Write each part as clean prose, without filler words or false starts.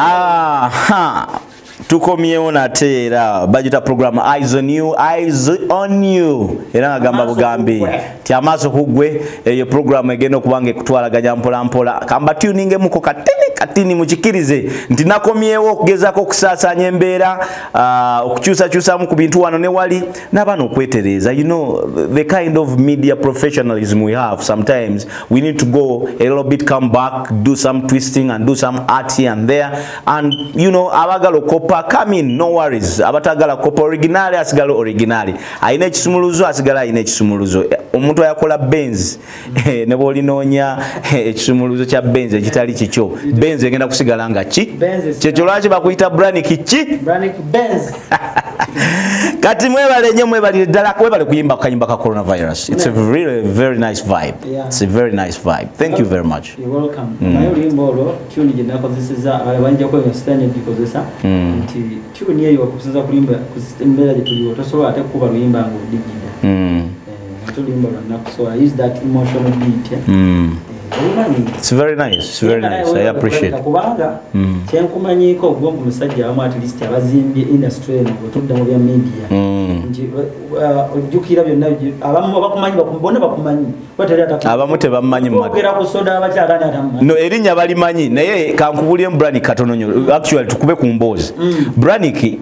Aha, tukomyewo nate era bagita program Eyes on You, Eyes on You. Era ngagamba bugambi ti amaaso kugwe. Eyo program egenda okubanga ekutwalaganya mpola mpola. Kamba tuninge muko katini katini, mukikirize nti nakomyewo okugezaako okusaasaanya embeera, okukyusakyusamu ku bintu wano ne wali n'abaana okwetereeza. You know the kind of media professionalism we have, sometimes we need to go a little bit, come back, do some twisting and do some art here and there. And you know, abagala okopa, come in, no worries. Abatagala kopa, originale asigala originale, ayina ekisumuluzo asigala ayina ekisumuluzo. Omuntu ayakola Benz, ne bw'olinoonya ekisumuluzo kya Benz ekitali kikyo, Benz egenda kusigala nga ki kyekyo. Lwaki bakuyita Branik ki? Branik Benz. Kati mwebale nnyo, mwebalire ddala, mwebale kuyimba kayimba ka coronavirus. It's a really very nice vibe. It's a very nice vibe. Thank you very much. You're welcome. Naye oluyimba olwo, tune gye nakozesezza, abalala banjako eyo sitani egikozesa nti tune eyo okusinza kulimba ku embeera gye tuliwo, tosobola ate kukuba luyimba ng'odigida. Ate oluyimba lwa nnaku, so I use that emotional beat, eh. Olumanyi. It's very nice. It's very nice. I appreciate. Kubanga kyenkumanyiiko gwe omusajja abamu, at least abazimbye industry eno bwetudda mu bya media, nti ojjukira byonna abamu bakumanyi, bonna bakumanyi. Abamu tebammanyi. Ogera ku soda abakyala ani atamumanyi? No, erinnya balimanyi, naye kankubulye Branik katono nnyo. Actually tukube ku mboozi. Branik,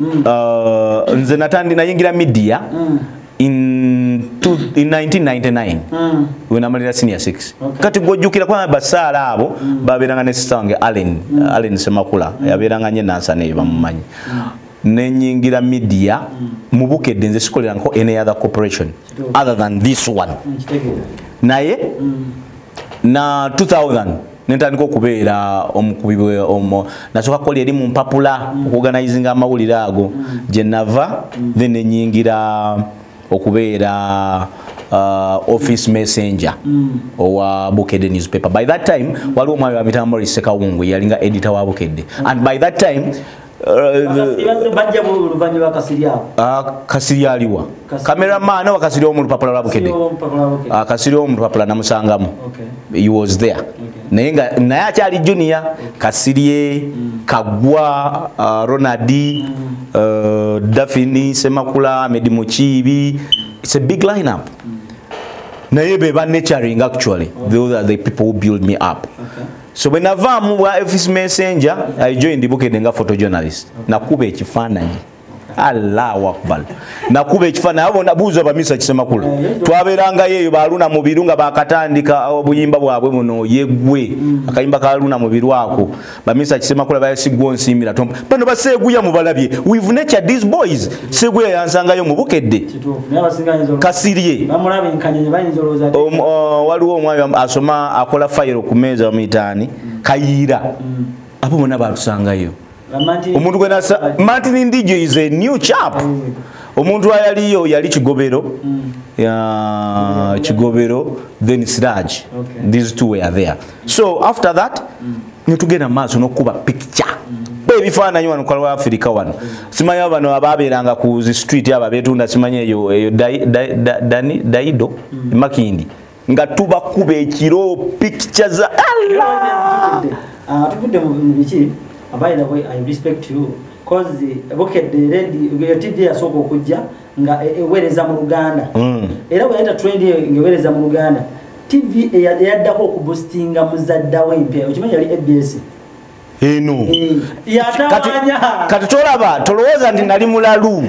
nze natandi nayingira media in 1999 wenamalira senior 6. Kati gwojjukira kwa basaala abo babeeranga ne sister wange Allen, Allen Semakula, yabeeranga nye Nansana eyo bamumanyi. Nenyingira media mu Bukedde. Nze sikolerangako any other corporation other than this one. Nkitegeera. Naye na 2000 nentandika okubeera omukubi nasooka kukola eri mu mpapula, okuorganizinga amawulire ago gye nava, then nenyingira okubeera office messenger owa Bukedde newspaper. By that time waliwo omwami bamuyita Morris Sekawungu, yalinga editor wa Bukedde, and by that time Bajja oluvannyuma lwa Kasiri awo. Kasiri aliwa? Cameraman wa Kasiri omu lupapula lwa Bukedde. Kasiri omu lupapula namusangamu. He was there, naye nga naye akyali junior. Kasirye, Kagwa, Ronald, Daphne Semakula, Ahmed Mukiibi. It's a big lineup. Naye be ba nurturing actually. Those are the people who build me up. So bwe navaamu bwa office messenger, I joined Bukedde nga photojournalist. Nakuba ekifaananyi, Allahu akbar, nakuba ekifaananyi. Abo nabuuza bamisa Kisemakula, twabeerangayo eyo baluna Mubiru nga bakatandika obuyimba bwabwe buno yeggwe, akayimba ka Luna Mubiru ako. Bamisa Kisemakula bayasigwa onsiimira bano baseeguya mubalabye. We've nurtured these boys. Seguya yansangayo mu Bukedde. Kasirye, waliwo omwami asoma akola fayiro ku meeza, bamuyitaani, Kayiira. Abo bonna batusangayo. Omuntu gwe Martin Ndijo is a new chap. Omuntu ayaliyo yali Kigobero, ya Kigobero, then Siraj. These two were there. So after that netugenda maaso n'okuba picture ebifaananyi wano kwa Afrika wano. Simanyi bano ababeeranga ku zi street abo abeetunda, simanyi eyo eyo Daido, Makindi, nga tubakuba ekiro picture za Allah. Tuvudde mu biki. By the way, I respect you cause Bukedde Radio TV yasooka okujja nga eweereza mu Luganda. Era bwe yayita trend ng'eweereza mu Luganda, TV eyaddako okuboostinga muzaddawo empya, okimanyi yali ABS. Eno yatawanya. Kati tolaba, tolowooza nti nali mulalu.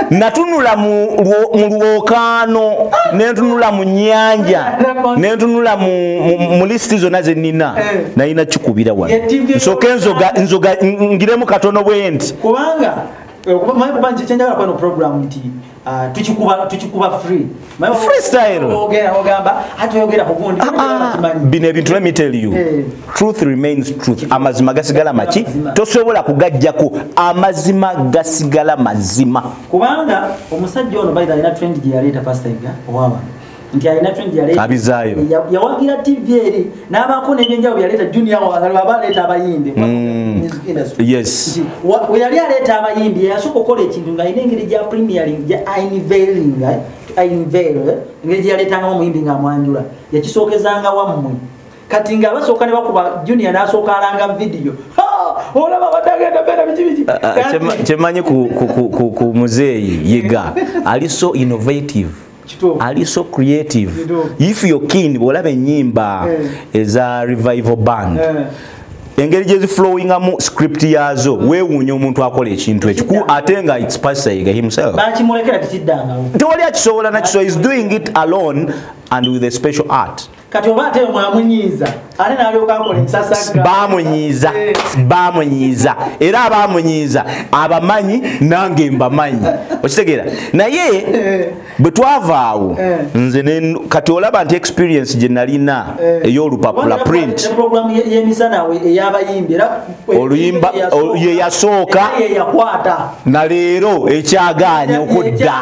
Natunula mu lwokaano, nentunula mu nnyanja, nentunula mu lisiti zonna ze nnina, nalina kikubira wano. Nsooke nzoga ngiremu katono bwe nti. Kubanga kuba kyenjagala kweno program nti tukikuba free. Freestyle. Ogamba ate oyogera ku gundi. Bino ebintu, let me tell you, truth remains truth. Amazima gasigala maki, tosobola kugajjako. Amazima gasigala mazima. Kubanga omusajja ono by the alina trend gye yaleeta, Pastor Iga owaba nti alina trend yaleeta. Abizaayo. Yawagira TV eri n'abaako n'ebyenjawulo byaleeta. Junior wagala aba aleeta abayimbi music industry. Yes. We yali aleeta abayimbi, yasooka okukola ekintu ng'alina engeri gya premiering, gya unveiling, unveil, engeri gye yaleetangamu omuyimbi ng'amwanjula, yakisookezanga wammwe. Kati nga basooka ne bakuba Junior n'asooka alanga video. Olaba badagenda bena biki biki. Kyemanyi ku muzeeyi Yiga, ali so innovative, ali so creative. If you're keen, bw'olaba ennyimba eza revival band, engeri gye ziflowingamu script yazo, weewuunya omuntu akola ekintu ekyo, ate nga it's Pastor Yiga himself. Bakimulekera tekiddangawo. Tewali akisobola nakisobola. He's doing it alone and with a special art. Kati oba ate mwamunyiiza, ate n'alyoka akola ensasagga. Bamunyiiza, bamunyiiza, era abamunyiiza abamanyi nange mbamanyi, okitegeera? Naye bwe twava awo, nze kati olaba nti experience gye nalina ey'olupapula print, program y'emisana ey'abayimbi, era oluyimba ye yasooka na leero ekyagaanye okudda.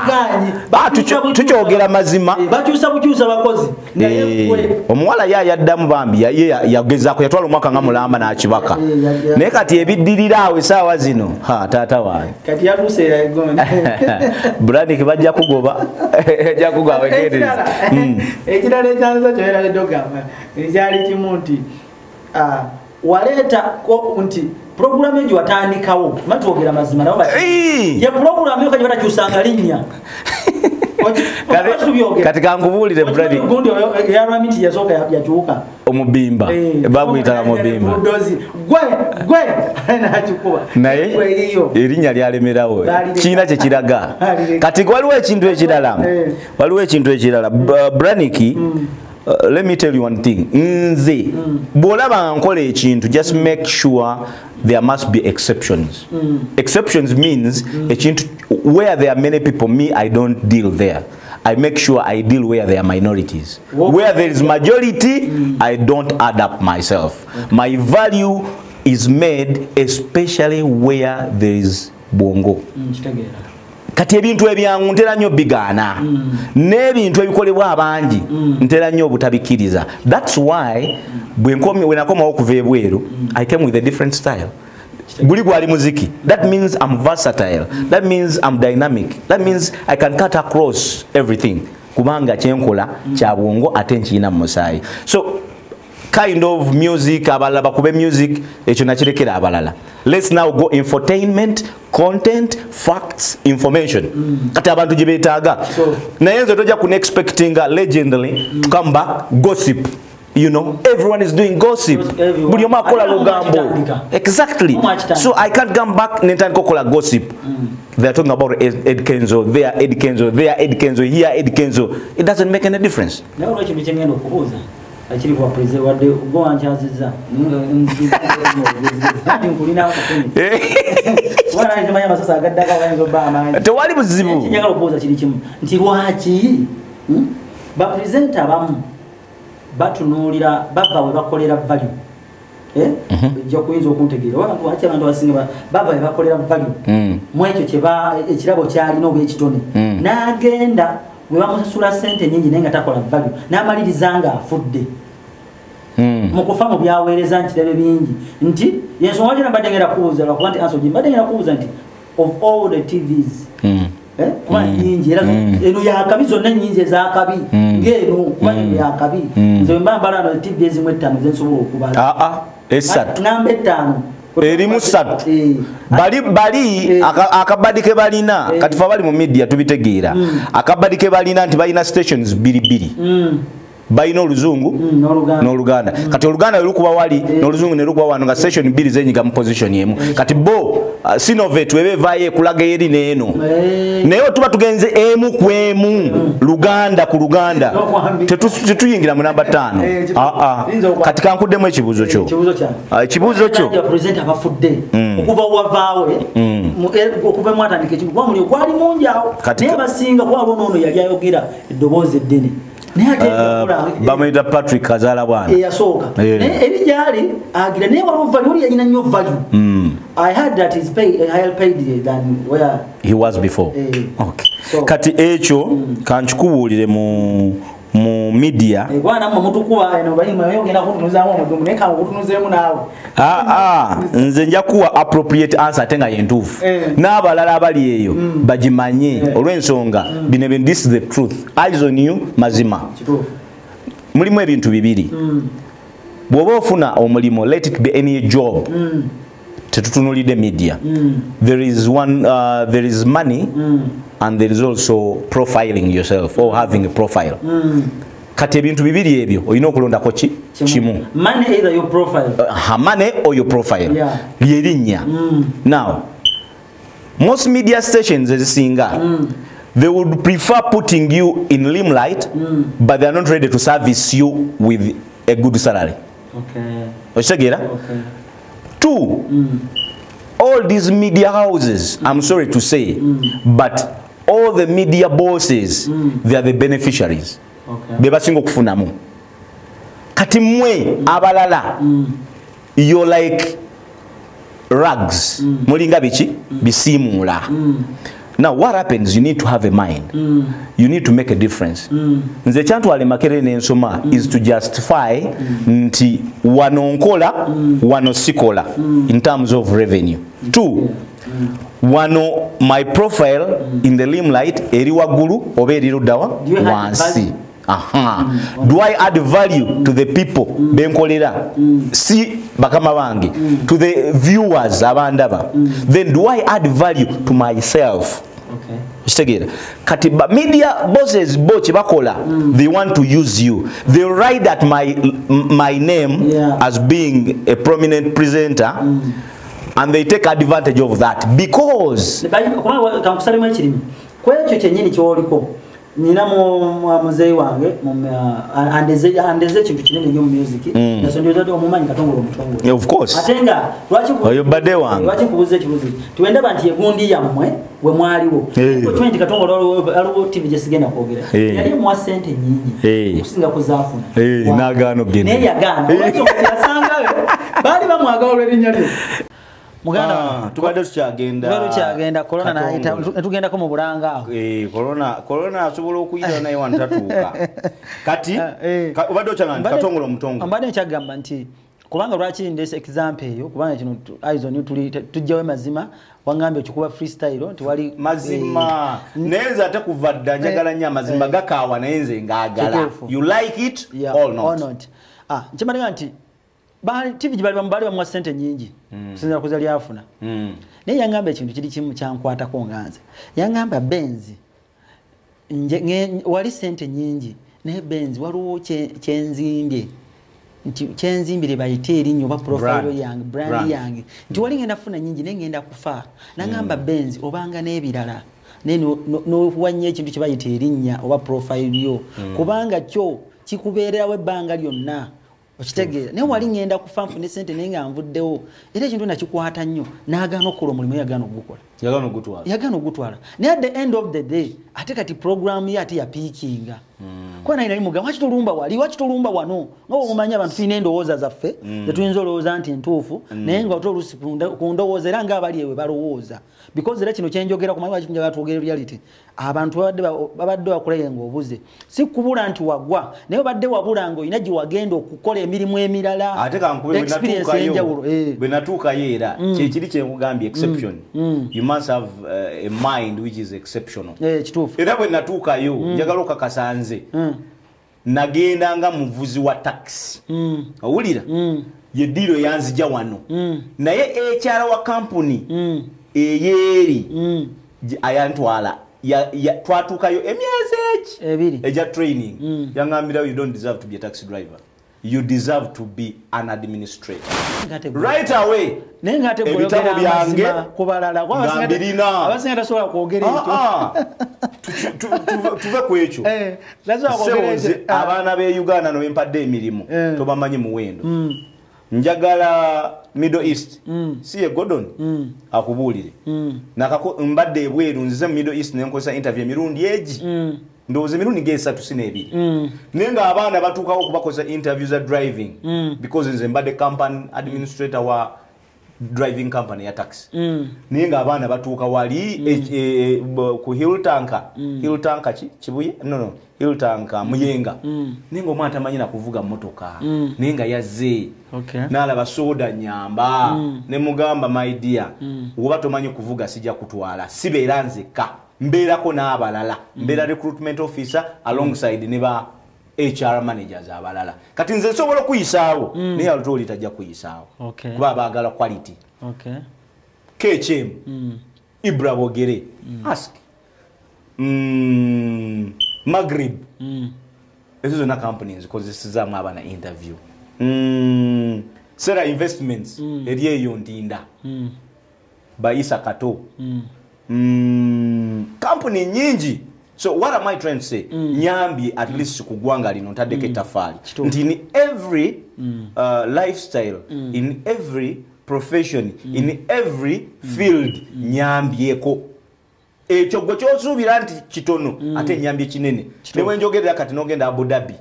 Tukyogera mazima, bakyusa bukyusa bakozi. Naye omuwala ye yaddamu bambi, ye yagezaako, yatwala omwaka nga mulamba n'akibaka. Naye kati ebiddirira awo essaawa zino, ha taata wange kati yatuuse yagonde. Brandick bajja kugoba, ajja kugoba wegendereza. Ekirala ekyanza kyoyerabidde okugamba ekyali kimu nti waleeta nti pulogulaamu eyo gye watandikawo, matwogera mazima nabo ye pulogulaamu eyo kati batakyusanga linnya. Kati kankubuulire Brandick, gundi eyalwamiti yasooka yakyuka omubimba, baguyitanga mubimba gwe gwe nakikuba, naye erinnya lyalemerawo, kirina kye kiraga. Kati waliwo ekintu ekirala, waliwo ekintu ekirala Brandick. Let me tell you one thing. Nze bw'olaba nkola ekintu, just make sure there must be exceptions. Exceptions means ekintu where there are many people, me, I don't deal there. I make sure I deal where there are minorities. Where there is majority, I don't add up myself. My value is made especially where there is bongo. Kati ebintu ebyangu ntera nnyo bigaana, n'ebintu ebikolebwa abangi ntera nnyo obutabikiriza. That's why bwe nakomawo okuva ebweru, I came with a different style. Guli gwali muziki. That means I'm versatile. That means I'm dynamic. That means I can cut across everything. Kubanga kyenkola kya bwongo ate nkirina mu musaayi. So kind of music, abalala bakube music, ekyo nakirekera abalala. Let's now go infotainment, content, facts, information. Kati abantu gye beetaaga. Naye nze tojja kun expectinga legendary to come back gossip. You know, everyone is doing gossip. Buli omu akola lugambo. Exactly. So I can't come back nentandika okukola gossip. They are talking about Ed Kenzo, there Ed Kenzo, there Ed Kenzo, here Ed Kenzo. It doesn't make any difference. Naye olwo ekintu kye ngenda okubuuza akiri kwa president wadde gwe wankyazizza nti nkulina akufuni wana nti manya amasasi agaddako agayinza obba amangi. Tewali buzibu. Ekinjagala okubuuza kiri kimu nti lwaki bapurezidenti abamu batunuulira bava we bakolera value, ojja kuyinza okuntegeera oba lwaki abantu abasinga bava we bakolera value mu ekyo ekirabo kyalina oba ekitone, n'agenda we bamusasula ssente nnyingi naye nga takola value, n'amaliriza nga afudde. Mu kufa mu byaweereza nkirabe bingi nti yensonga lwaki mbadde ngenda kubuuza, lwakuba nti answer mbadde ngenda kubuuza nti of all the TVs, kuba nnyingi era eno yakabi zonna nnyingi ezakabi ng'eno kuba eno yakabi. Nze mba mbala no TV ezimu 5 zensobola okubala. Esatu namba 5 erimu 3 bali bali akabadi ke balina. Kati fe abali mu media tubitegeera akabadi ke balina nti balina stations bbiri bbiri, balina oluzungu n'oluganda. Kati oluganda lukuba wali n'oluzungu ne lukuba wano, nga station bbiri zenyiga mu position emu. Kati bo Sinovet webe evaayo ekulaga eri n'eno, naye tuba tugenze emu ku emu, Luganda ku Luganda, tetuyingira mu namba 5. Kati kankuddemu ekibuuzo kyo. Ekibuuzo kyo president abafudde okuva wavaawe okuva mwatandika ekintu kuba muliro gwali mungi awo, naye abasinga kuba waliwo n'ono yali ayogera eddoboozi eddene. Bamuyita Patrick Kazala bwana eyasooka, naye eri gyali agira naye waliwo value, oli yalina nnyo value. I heard that he's higher paid than where he was before. Okay. Kati ekyo kankikubuulire mu media. Bwana mmwe mutukuba eno bayima ogenda kutunuzaamu omudungu naye kankutunuzeemu naawe. Nze nja kuwa appropriate answer ate nga yentuufu. N'abalala abali eyo bagimanye olw'ensonga bino, this is the truth. Eyes on you, mazima. Mulimu ebintu bibiri. Bw'oba ofuna omulimu, let it be any job. Tetutunulidde media. There is one, there is money and there is also profiling yourself or having a profile. Kati ebintu bibiri ebyo olina okulondako ki kimu. Money either your profile. Money or your profile. Lyerinnya. Now, most media stations ezisinga they would prefer putting you in limelight, but they are not ready to service you with a good salary. Okay. Okitegeera? Okay. Two, all these media houses, I'm sorry to say, but all the media bosses, they are the beneficiaries. Okay. Be basinga okufunamu. Kati mmwe abalala, you're like rags. Mulinga biki? Bisiimuula. Now what happens? You need to have a mind. You need to make a difference. Nze kyantwala Makerere n'ensoma is to justify nti wano nkola, wano sikola in terms of revenue. Two, wano my profile in the limelight eri waggulu oba eri luddawa Do you add wansi. value? Aha. Do I add value to the people benkolera? Si bakama bange, to the viewers abandaba. Then do I add value to myself? Okay. Okitegeera? Kati ba media bosses bo kye bakola, they want to use you. They write that my name as being a prominent presenter, and they take advantage of that because Kankusalemu ekirimi ku ekyo kyennyini ky'oliko. Nina muzeeyi wange andeze ekintu kinene nnyo mu music. Nasondeza nti omumanyi Katongole Omutongole. Yeah, of course. Ate nga lwaki Oyo badde wange. Lwaki nkubuuza ekibuuzo ekyo? Tiwendaba nti egundi yammwe we mwaliwo. Okimanyi nti Katongole waliwo TV gye sigenda kwogera. Yali emuwa ssente nnyingi okusinga ku zaafuna. N'agaana okugenda. Naye yagaana. Olw'ensonga yasangayo baali bamwagala olw'erinnya lye. Muganda wange. Tubadde tukyagenda. Tubadde tukyagenda, corona n'ayita, Katongole. ne tugendako mu bulanga awo. Corona asobola okuyita naye wano tatuuka. Kati, obadde okyagamba nti Katongole Omutongole. Mbadde nkyagamba nti kubanga lwaki ndeese example eyo, kubanga kino Eyes on You tujjawo mazima, wangambye okikuba freestyle nti wali mazima. Naye nze ate kuva dda njagala nnyo amazima gakaawa, naye nze ngaagala. Kituufu. You like it or not? Or not. Nkimanyiga nti TV gye bali bamuwa ssente nnyingi okusinziira ku ze lyafuna. Naye yangamba ekintu kiri kimu kyankwatako nga nze. Yangamba Benz, wali ssente nnyingi, naye Benz waliwo kyenzimbye. Nti kyenzimbire bayite erinnya oba profile Brand. yange, brand Brand. yange. Nti wali ngenda kufuna nnyingi naye ngenda kufa. Nangamba Benz obanga n'ebirala. Naye n'okuwa nnyo ekintu kye bayita erinnya oba profile yo. Kubanga kyo kikubeererawo ebbanga lyonna. Okitegeera. Naye wali ngenda kufa nfune ssente naye nga nvuddewo. Era ekintu nakikwata nnyo. N'agaana okukola omulimu, yagaana okugukola. Yagaana okugutwala. Yagaana okugutwala. Naye at the end of the day, ate kati program ye ate yapiikinga. Kuba naye nali mugamba, lwaki tolumba wali, lwaki tolumba wano? Nga bw'omanyi abantu tulina endowooza zaffe, tetuyinza olowooza nti ntuufu, naye nga ate oluusi ku ndowooza era ng'abali ewe balowooza. Because era kino kye njogera ku manyi lwaki njagala twogere reality. Abantu babadde bakulaye ng'obuze. Si kubula nti wagwa, naye obadde wabula ng'olina gye wagenda okukola emirimu emirala. Ate kankube bwe Experience natuukayo, ey'enjawulo, bwe natuukayo era, kye kiri kye nkugambye, exception. You must have a mind which is exceptional. Kituufu. Era bwe natuukayo, njagala okakasa nze. Nagenda nga muvuzi wa taxi. Owulira? Ye ddiiro yanzija wano. Naye HR wa company eyeeri ayantwala. Twatuukayo emyezi egi Ebiri. Egya training. Yangambirawo, you don't deserve to be a taxi driver. You deserve to be an administrator. Ngate gwe. Right away. Naye ngate gwe Ebitabo oyogera byange amazima ku balala. Kuba nga mbirina. abasinga tasobola kwogera ekyo. Tuve ku ekyo. Tasobola kwogera Ssebo nze, ekyo. abaana b'e Uganda no bempadde emirimu, tobamanyi muwendo. Njagala Middle East. Si ye Gordon akubuulire. Nakako mbadde ebweru nzize mu Middle East ne nkozesa interview emirundi egi. Ndowooza emirundi ng'esatu si n'ebiri. Naye ng'abaana batuukawo okubakozesa interview za driving. Because nze mbadde company administrator wa driving company ya taxi. Naye ng'abaana batuuka wali, ku Hill Tanker. Hill Tanker ki? Kibuye? No, no. Hill Tanker, Muyenga. Naye ng'omwana tamanyi na kuvuga mmotoka. Naye nga yazze. N'alaba soda nnyamba. Ne mugamba, my dear, bw'oba tomanyi kuvuga sijja kutwala. Sibeera nzekka. Mbeerako n'abalala. Mbeera recruitment officer alongside ne ba HR managers abalala. Kati nze nsobola okuyisaawo, naye ate oli tajja kuyisaawo. Kuba baagala quality. Okay. KHM. Ibra Bogere. Ask. Maghrib. Ezo zonna company nzikozesezaamu abaana interview. Sera Investments eri eyo Ntinda. Bayisa Kato. Company nyingi. So what am I trying to say? Nyambi at least ku ggwanga lino ntaddeko ettaffaali nti in every lifestyle, in every profession, in every field nyambyeko. Ekyo gwe kyosuubira nti kitono, ate nyambye kinene. Ne bwe njogerera kati n'ogenda Abu Dhabi,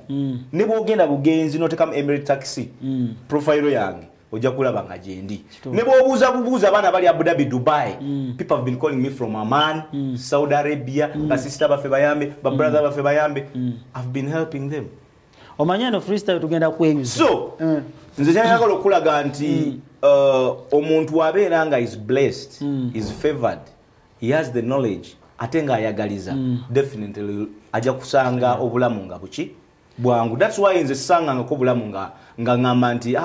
ne bw'ogenda bugenzi n'oteekamu Emirate Taxi profile yange, ojja kulaba nga gyendi. Ne bw'obuuza bubuuza abaana bali Abu Dhabi, Dubai, people have been calling me from Oman, Saudi Arabia, basista baffe bayambe, babrother baffe bayambe. I've been helping them. Omanye eno freestyle tugenda kweyuza. So nze kyenjagala okulaga nti omuntu abeera nga is blessed, is favored, he has the knowledge, ate ng'ayagaliza, definitely ajja kusanga obulamu nga buki bwangu. That's why nze sangangako obulamu nga ŋŋamba nti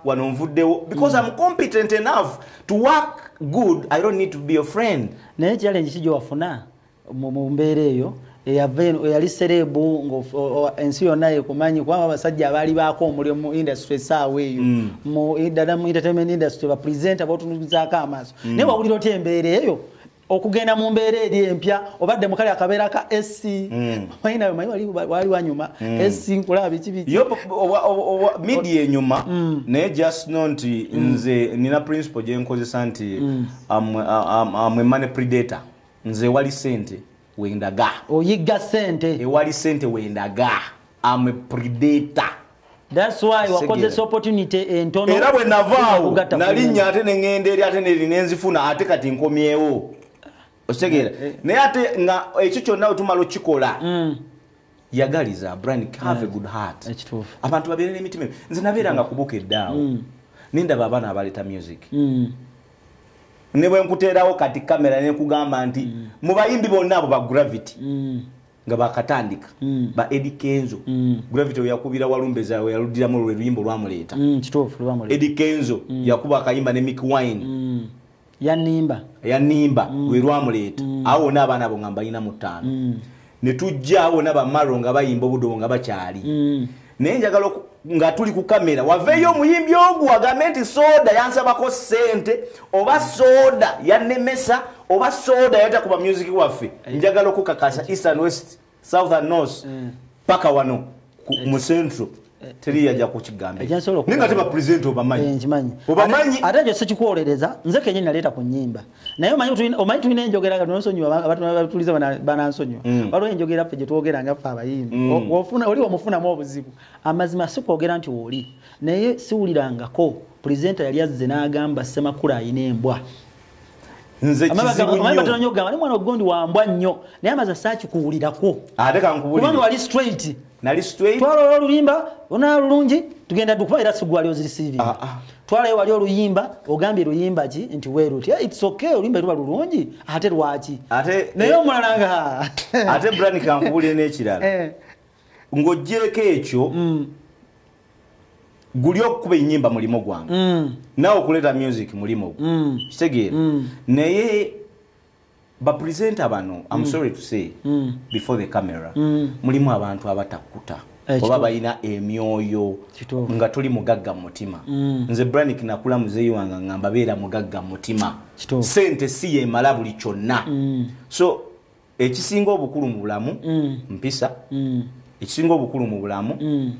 wano nvuddewo, because I'm competent enough to work good. I don't need to be a friend. Naye challenge ki gy'owafuna mu mbeera eyo eyava eno, eyali celeb ensi yonna ekumanyi, kubanga abasajja abaali baako omulimu mu industry essaawa eyo, ddala mu entertainment industry, ba presenter b'otunuzaako amaaso, naye wawulira otya embeera eyo okugenda mu mbeera eri empya? Obadde mukale akabeera ka SC, omanyi nawe manyi wali wanyuma SC, nkulaba biki biki. Yo, media enyuma, naye just know nti nze nina principle gye nkozesa nti I'm a money predator. Nze wali sente wendaga. Oyigga sente. Ewali sente wendaga. I'm a predator. That's why wakozesa opportunity entono. Era bwe navaawo nalinnya ate ne ŋŋenda eri, ate nenzifuna, ate kati nkomyewo. Okitegeera? Naye ate nga ekyo kyonna wetumala okikola, yagaliza brand, have a good heart. Ekituufu. Abantu babeere n'emitima. Nze nabeeranga kubuka eddaawo, nendaba abaana abaleeta music, ne bwe nkuteerawo kati kamera ne nkugamba nti mu bayimbi bonna abo ba Gravity nga bakatandika, ba Eddie Kenzo, Gravity yakubira Walumbeza, we yaluddiramu lwe luyimbo lwamuleeta. Kituufu, lwamuleeta. Eddie Kenzo yakuba akayimba ne Mick Wine, yanimba yanimba, lwe lwamuleeta. Awo wonna abaana abo nga mbalina mu 5, ne tujja awo wonna bamaro nga bayimba obudobo nga bakyali. Naye njagala nga tuli ku kamera waveeyo omuyimbi ogwo agambe nti soda yansabako ssente, oba soda yannemesa, oba soda yata kuba music waffe. Njagala okukakasa east and west, south and north, paka wano mu central, teri yajja kukigamba. Naye nga teba present obamanyi. Nkimanyi. Obamanyi. Ate ekyo sikikwolereza, nze kennyini naleeta ku nnyimba. Naye omanyi tulina enjogera nga tunansonyiwa, abantu abatuliza banansonyiwa. Waliwo enjogera ffe gye twogera nga ffe abayimbi. Oli omufunamu obuzibu. Amazima si kwogera nti wooli, naye siwulirangako presenter yali azze n'agamba Ssemakula ayina embwa. Nze kizibu nnyo. Batera nnyo okugamba, mwana ogundi wa mbwa nnyo, naye amaze saakikuwulirako. Ate kankubuulire. Kubanga wali straight. Nali straight. Twala oluyimba, ona lulungi, tugenda dukuba era sigwa wali ozirisiivinga. Twalayo wali oluyimba, ogambye luyimba ki nti weeruti. It's okay, oluyimba luba lulungi, ate lwaki? Naye omulala nga ate Brian kankubuulire n'ekirala. Ng'oggyeeko ekyo, guli okukuba ennyimba mulimo gwange. Naawe okuleeta music mulimo gwo. Kitegeera? Naye ba presenter bano, I'm sorry to say, before the camera, mulimu abantu abatakuta. Oba balina emyoyo nga tuli mugagga mu mutima. Nze Branik nakula muzeeyi wange ngamba beera mugagga mu mutima. Sente si yemala buli kyonna. So ekisinga obukulu mu bulamu mpisa, ekisinga obukulu mu bulamu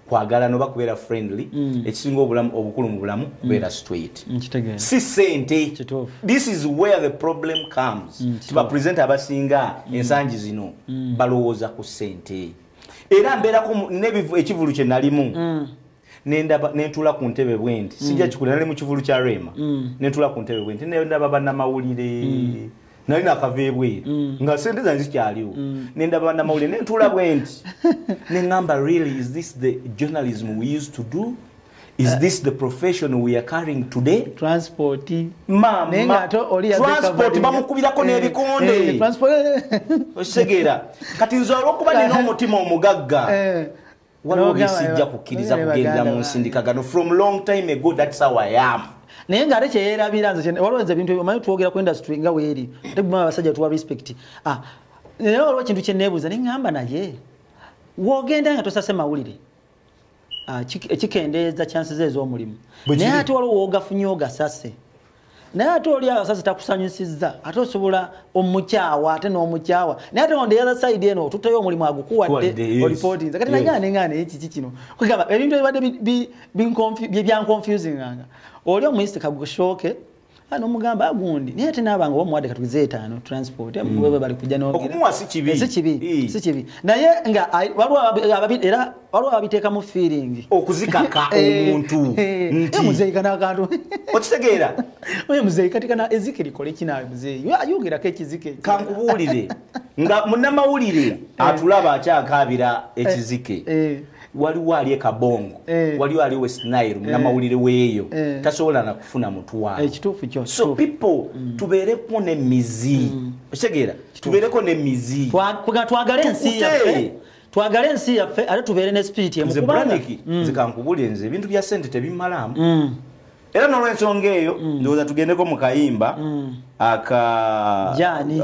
kwagala noba kubeera friendly, ekisinga obukulu mu bulamu kubeera straight. Si sente. This is where the problem comes. Tiba presenter abasinga ensangi zino balowooza ku sente. Era mbeerako ekivulu kye nalimu, nentula ku ntebe bwenti, sijja kikula, nali mu kivulu kya Rema, nentula ku ntebe bwenti, nendaba bannamawulire, nali nakava ebweru nga sente zange zikyaliwo, nendaba bannamawulire nentula bwenti, neŋŋamba, really, is this the journalism we used to do? Is this the profession we are carrying today? Transport. Mama, transport bamukubirako n'ebikonde. Okitegeera? Kati nze olw'okuba nina omutima omugagga, waliwo bye sijja kukkiriza kugendera mu nsindikagano. From long time ago, that's how I am. Naye nga ate kyeyerabira nze waliwo nze ebintu omanyi twogera ku industry nga weeri ate guma abasajja tuwa respect. Naye waliwo ekintu kye neebuuza ne ŋŋamba naye w'ogenda nga tosase mawulire kikendeeza chances ez'omulimu, naye ate waliwo w'ogafunye ogasase, naye ate oli agasase takusanyusizza, ate osobola omukyawa ate n'omukyawa, naye ate on the other side eno otuttayo omulimu agukuwadde oripotinze. Kati naye neŋŋaana ekiki kino kugamba ebintu ebibadde byanconfusinganga oli omuyisite kagusooke nomugamba agundi naye ate naabanga omuwadde katugize 5 transport wewe bali kujja n'okumuwa si kibi, si kibi, naye nga era waliwo ababiteekamu feeling okuzikaka omuntu nti muzeeyi kana akantu okitegeera oye muzeeyi kati kana ezike likole kinaawe muzeeyi ayogerako ekizike. Kankubuulire nga munnamawulire atulaba akyakaabira ekizike, waliwo ali e Kabongo, waliwo ali West Nile, munnamawulire weeyo tasobola na kufuna mutwalo. So people tubeereko n'emizi, okitegeera, tubeereko n'emizi, twagale ensi yaffe, twagale ensi yaffe ate tubeere ne spirit emu. Nze Braniki, nze kankubuulire nze ebintu bya ssente tebimmalaamu. Era n'olwensonga eyo ndowooza tugendeko mu kayimba aka Jani,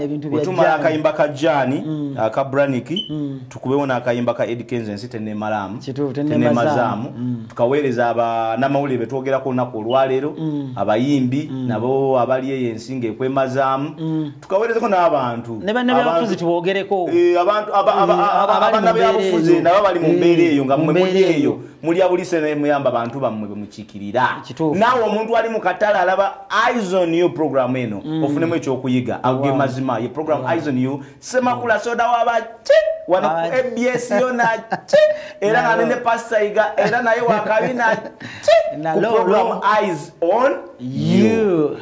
ebintu bya Jani, tumala akayimba ka Jani aka Braniki, tukubewo n'akayimba ka Eddy Kenzo ensi tenemalamu tenemazaamu, tukaweereza abannamawulire be twogerako olunaku olwaleero, abayimbi nabo abali eyo ensi ng'ekwemazaamu, tukaweerezeko n'abantu ne bannabyabufuzi tubogereko, abantu abannabyabufuzi nabo bali mu mbeera eyo nga mmwe muli eyo mulya buli sente muyamba abantu bammwe be mukiikirira. Naawe omuntu ali mu katale alaba Eyes on You program eno ofunemu ekyokuyiga ago mazima ye program Eyes on You Semakula soda wabaki wano ku ABS yona ki era nga ne Pastor Iga era naye wakabina ki ku program Eyes on You.